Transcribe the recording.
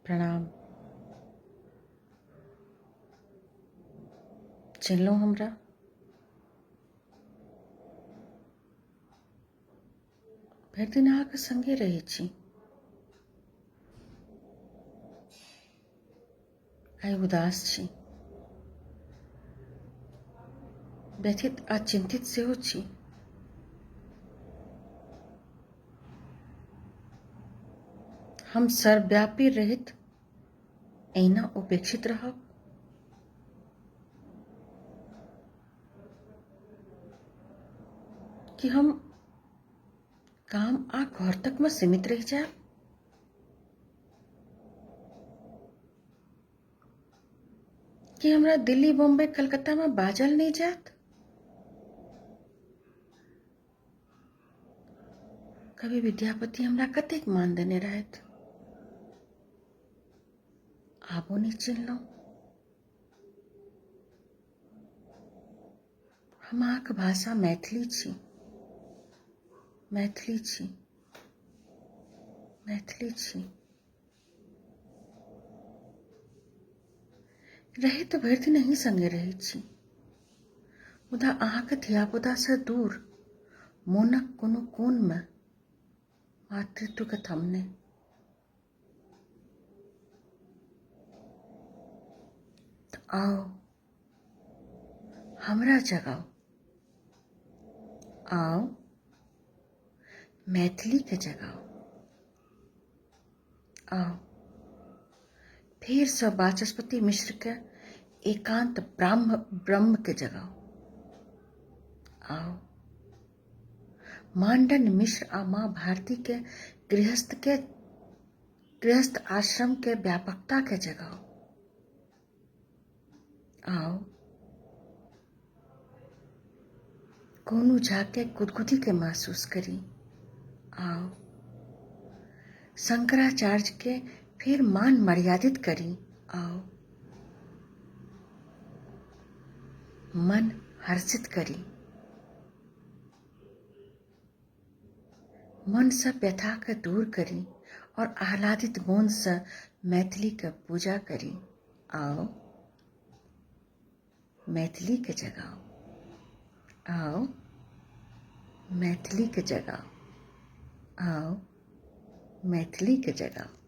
प्रणाम। चिन्हलहुँ हमरा? भरि दिन अहाँके संगे रहै छी। आइ उदास छी, व्यथित आ चिन्तित सेहो छी। हम सर्वव्यापी रहैत एहिना उपेक्षित रहब? कि हम काम आ घर तकमे सीमित रहि जायब? कि हमरा दिल्ली, बम्बई, कलकत्तामे बाजल नहि जायत? कवि विद्यापति हमरा कतेक मान देने रहथि, आबो नहि चिन्हलहुँ। हम अहाँके भाषा मैथिली छी, मैथिली छी, मैथिली छी। रहै तऽ भरि दिन अहीं सङ्गे रहै छी, मुदा अहाँके धियापुतासँ दूर मोनक कोनो कोनमे मातृत्वके थमने। तऽ आउ, हमरा जगाउ, आउ, मैथिलीके जगाउ। आउ, फेरसँ वाचस्पति मिश्रके एकान्त ब्राह्म ब्रह्मके जगाउ। आउ, मांडन मिश्र आ माँ भारतीके गृहस्थके गृहस्थ आश्रमके व्यापकताके जगाउ। आउ, गोनू झाके गुदगुदीके महसूस करी। आउ, शंकराचार्यके फेर मान मर्यादित करी। आउ, मन हर्षित करी। मनसँ व्यथाके दूर करी और आह्लादित मोनसँ मैथिलीके पूजा करी। आउ, मैथिलीके जगाउ। आउ, मैथिलीके जगाउ। आउ, मैथिलीके जगाउ।